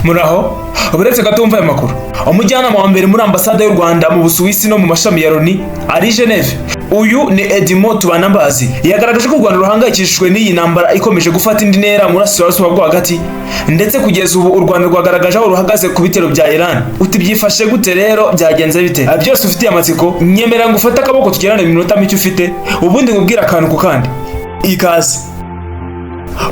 Muraho, uretse gato wumva aya makuru. Umujyanama wa mbere muri Ambasade y'u Rwanda mu Busuwisi no mu mashami ya Loni ari Geneve, uyu ni Edmond Tubanambazi, yagaragaje ko u Rwanda ruhangayikishijwe n'iyi ntambara ikomeje gufata indi ntera mu burasirazuba bwo hagati, ndetse kugeza ubu u Rwanda rwagaragaje aho ruhagaze ku bitero bya Iran. Uti byifashe gute rero, byagenze bite? Byose ufitiye amatsiko, nyemerera ngo ufate akaboko tugerane iminota mike ufite, ubundi nkubwire akantu ku kandi. Ikaze.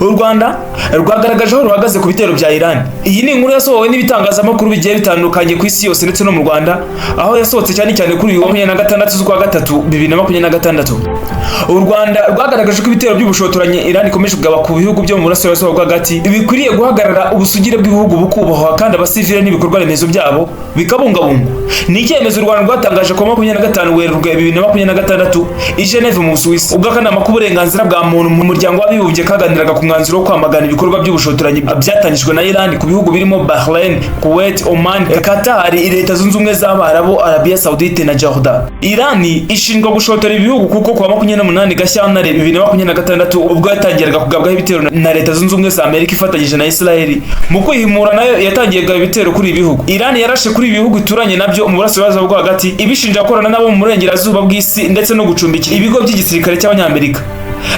U Rwanda rwagaragaje aho ruhagaze ku bitero bya Iran. Iyi ni inkuru yasohowe n'ibitangazamakuru bigiye bitandukanye ku isi yose ndetse no mu Rwanda, aho yasohotse cyane cyane kuri uyu wa 26 z'ukwa gatatu 2026. U Rwanda rwagaragaje ko ibitero by'ubushotoranyi Iran ikomeje kugaba ku bihugu byo mu burasirazuba bwo hagati bikwiriye guhagarara, ubusugire bw'ibihugu bukubahwa, kandi abasivile n'ibikorwa remezo byabo bikabungabungwa. Ni icyemezo u Rwanda rwatangaje ku wa 25 Werurwe 2026 i Geneve mu Busuwisi, ubwo akanama k'uburenganzira bwa muntu mu Muryango w'Abibumbye kaganiraga ku mwanzuro wo kwamagana ibikorwa by'ubushotoranyi byatangijwe na Iran ku bihugu birimo Bahrain, Kuwait, Oman, Qatar, Leta Zunze Ubumwe z'Abarabu, Arabia Saudite na Jordan. Iran ishinjwa gushotora ibihugu kuko ku wa 28 Gashyantare 2026, ubwo yatangiraga kugabwaho ibitero na Leta Zunze Ubumwe za Amerika ifatanyije na Israel, mu kwihimura nayo yatangiye kugaba ibitero kuri ibi bihugu. Iran yarashe kuri ibi bihugu ituranye nabyo mu burasirazuba bwo hagati, ibishinja gukorana nabo mu burengerazuba bw'isi ndetse no gucumbikira ibigo by'igisirikare cy'Abanyamerika.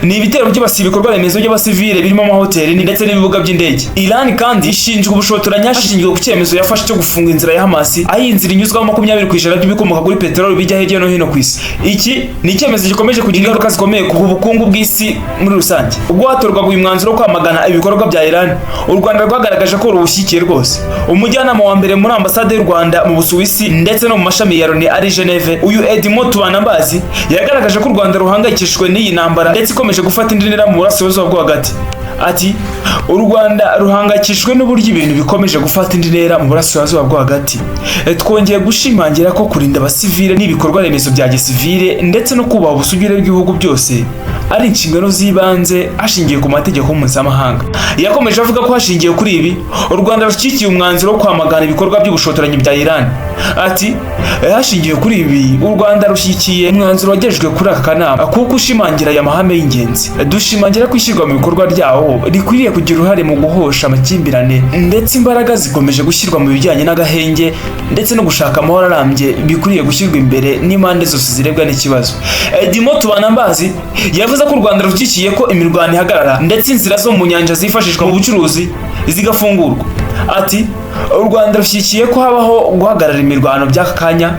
Ni ibitero byibasiye ibikorwa remezo by'abasivile birimo amahoteli ndetse n'ibibuga by'indege. Iran kandi ishinjwa ubushotoranyi hashingiwe ku cyemezo yafashe cyo gufunga inzira ya Hormuz, aho iyi nzira inyuzwamo 20% by'ibikomoka kuri peteroli bijya hirya no hino ku isi. Iki ni icyemezo gikomeje kugira ingaruka zikomeye ku bukungu bw'isi muri rusange. Ubwo hatorwaga uyu mwanzuro wo kwamagana ibikorwa bya Iran, u Rwanda rwagaragaje ko ruwushyigikiye rwose. Umujyanama wa mbere muri Ambasade y'u Rwanda mu Busuwisi ndetse no mu mashami ya Loni ari Geneve, uyu Edmond Tubanambazi, yagaragaje ko u Rwanda ruhangayikishijwe n'iyi ntambara ndetse ikomeje gufata indi ntera mu burasirazuba bwo hagati. Ati: "U Rwanda ruhangayikishijwe n'uburyo ibintu bikomeje gufata indi ntera mu burasirazuba bwo hagati. Twongeye gushimangira ko kurinda abasivile n'ibikorwa remezo bya gisivile ndetse no kubaha ubusugire bw'ibihugu byose ari inshingano z'ibanze hashingiwe ku mategeko mpuzamahanga." Yakomeje avuga ko hashingiwe kuri ibi, u Rwanda rushyigikiye umwanzuro wo kwamagana ibikorwa by'ubushotoranyi bya Iran. Ati: "Hashingiwe kuri ibi, u Rwanda rushyigikiye umwanzuro wagejejwe kuri aka kanama kuko ushimangira aya mahame y'ingenzi. Dushimangira ko ishyirwa mu bikorwa ryawo rikwiriye kugira uruhare mu guhosha amakimbirane, ndetse imbaraga zikomeje gushyirwa mu bijyanye n'agahenge ndetse no gushaka amahoro arambye bikwiriye gushyirwa imbere n'impande zose zirebwa n'ikibazo." Edmond Tubanambazi yavuze ko u Rwanda rushyigikiye ko imirwano ihagarara ndetse inzira zo mu nyanja zifashishwa mu bucuruzi zigafungurwa. Ati: "U Rwanda rushyigikiye ko habaho guhagarara imirwano by'aka kanya,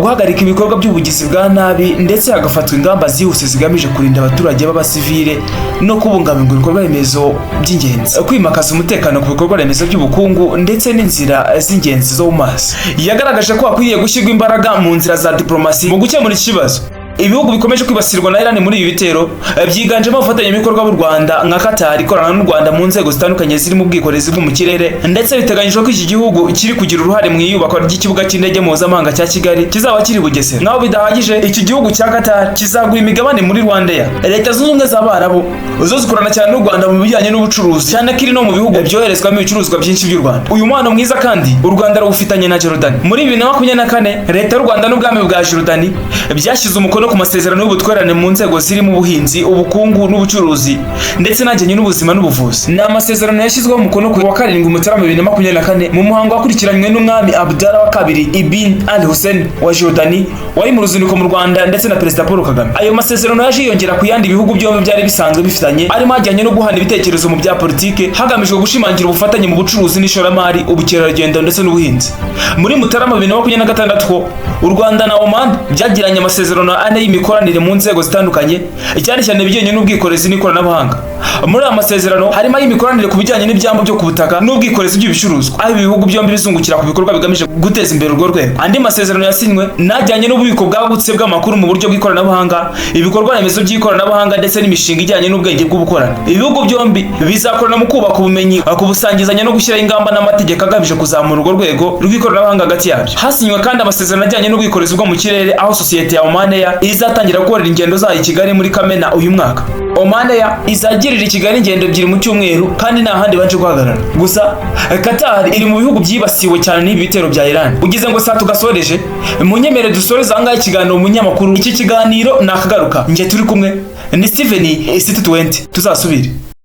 guhagarika ibikorwa by'ubugizi bwa nabi, ndetse hagafatwa ingamba zihuse zigamije kurinda abaturage b'abasivile no kubungabunga ibikorwa remezo by'ingenzi, kwimakaza umutekano ku bikorwa remezo by'ubukungu ndetse n'inzira z'ingenzi zo mu mazi." Yagaragaje ko hakwiriye gushyirwa imbaraga mu nzira za diplomasi mu gukemura iki kibazo. Ibihugu bikomeje kwibasirwa na Iran muri ibi bitero byiganjemo abafatanyabikorwa b'u Rwanda nka Qatar, ikorana n'u Rwanda mu nzego zitandukanye zirimo ubwikorezi bwo mu kirere, ndetse biteganyijwe ko iki gihugu kiri kugira uruhare mu iyubakwa ry'ikibuga cy'indege mpuzamahanga cya Kigali kizaba kiri Bugesera. Naho bidahagije, iki gihugu cya Qatar kizagura imigabane muri RwandAir. Leta Zunze Ubumwe z'Abarabu zo zikorana cyane n'u Rwanda mu bijyanye n'ubucuruzi, cyane ko iri no mu bihugu byoherezwamo ibicuruzwa byinshi by'u Rwanda. Uyu mubano mwiza kandi u Rwanda ruwufitanye na Jordan. Muri 2024, Leta y'u Rwanda n'ubwami bwa Jordan byashyize umukono ku masezerano y'ubutwererane mu nzego zirimo ubuhinzi, ubukungu n'ubucuruzi, ndetse n'ajyanye n'ubuzima n'ubuvuzi. Ni amasezerano yashyizweho umukono ku wa 7 Mutarama 2024 mu muhango wakurikiranywe n'umwami Abdallah wa kabiri Ibn Al Hussein wa Jordani wari mu ruzinduko mu Rwanda, ndetse na Perezida Paul Kagame. Ayo masezerano yaje yiyongera ku yandi bihugu byombi byari bisanzwe bifitanye, arimo ajyanye no guhana ibitekerezo mu bya politike hagamijwe gushimangira ubufatanye mu bucuruzi n'ishoramari, ubukerarugendo ndetse n'ubuhinzi. Muri Mutarama 2026, u Rwanda na Oman byagiranye amasezerano ane y'imikoranire mu nzego zitandukanye, cyane cyane ibijyanye n'ubwikorezi n'ikoranabuhanga. Muri aya masezerano harimo ay'imikoranire ku bijyanye n'ibyambu byo ku butaka n'ubwikorezi bw'ibicuruzwa, aho ibi bihugu byombi bizungukira ku bikorwa bigamije guteza imbere urwo rwego. Andi masezerano yasinywe n'ajyanye n'ububiko bwagutse bw'amakuru mu buryo bw'ikoranabuhanga, ibikorwa remezo by'ikoranabuhanga, ndetse n'imishinga ijyanye n'ubwenge bw'ubukorano. Ibihugu byombi bizakorana mu kubaka ubumenyi, kubusangizanya no gushyiraho ingamba n'amategeko agamije kuzamura urwo rwego rw'ikoranabuhanga hagati yabyo. Hasinywe kandi amasezerano ajyanye n'ubwikorezi bwo mu kirere, aho sosiyete ya Oman Air izatangira gukorera ingendo zayo i Kigali muri Kamena uyu mwaka. Oman Air izagirira i Kigali ingendo ebyiri mu cyumweru kandi nta handi banje guhagarara. Gusa Qatar iri mu bihugu byibasiwe cyane n'ibi bitero bya Iran. Ugize ngo saa tugasoreje, munyemere dusoreze ahangaha ikiganiro. Munyamakuru, iki kiganiro nakagaruka. Njye turi kumwe ni Steven City 20. Tuzasubire.